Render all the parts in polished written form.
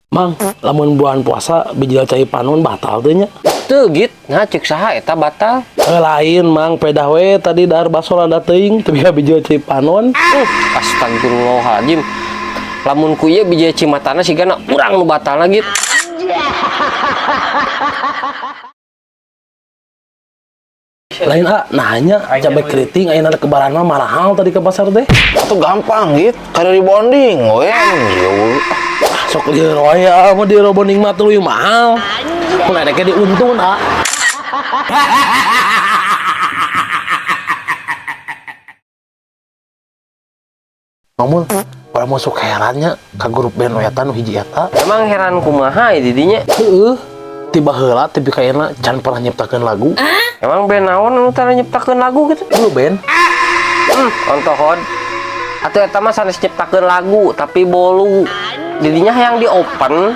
Mang, lamun bulan puasa bijil cai panon batal teu nya? Teu git, nah cek saha eta batal. Lain mang, pedah we tadi dahar baso rada teuing teu bisa bijil cai panon. Astagfirullahaladzim. Lamun ku ieu bijil cimatana sigana urang nu batalna git. Lain ah, nanya cabai keriting ayeuna ada kebaran mah marahal tadi ke pasar teh. Itu gampang gitu, kada rebonding we. Ah, sok lieur wae ah, mah di rebonding mah tuluy mahal. Mun ada ke diuntun ah. Namun, urang masuk herannya ka grup band eta nu hiji eta. Emang heran kumaha ieu didinya? Heeh. Tiba heula tapi kayakna can pernah nyiptakeun lagu. Emang band naon anu tara nyiptakeun lagu gitu? Heuh band. Ontohod. Atuh eta mah sanes nyiptakeun lagu tapi bolu. Didinya hayang di open.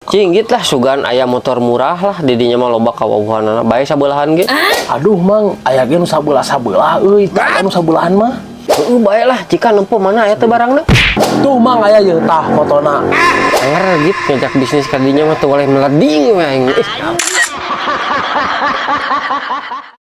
Cing gitu lah sugan aya motor murah lah didinya mah loba kawawuhanana bae sabeullahan ge. Aduh mang, aya ge nu sabelah-sabelah euy, teu aya nu sabeullahan mah. Heeh bae lah jika nempo mana aya teh barangna. Tuh mang aya jeung tah fotona. Anger gitu ngajak bisnis kadinya mah teu boleh meleding we aing. Ih.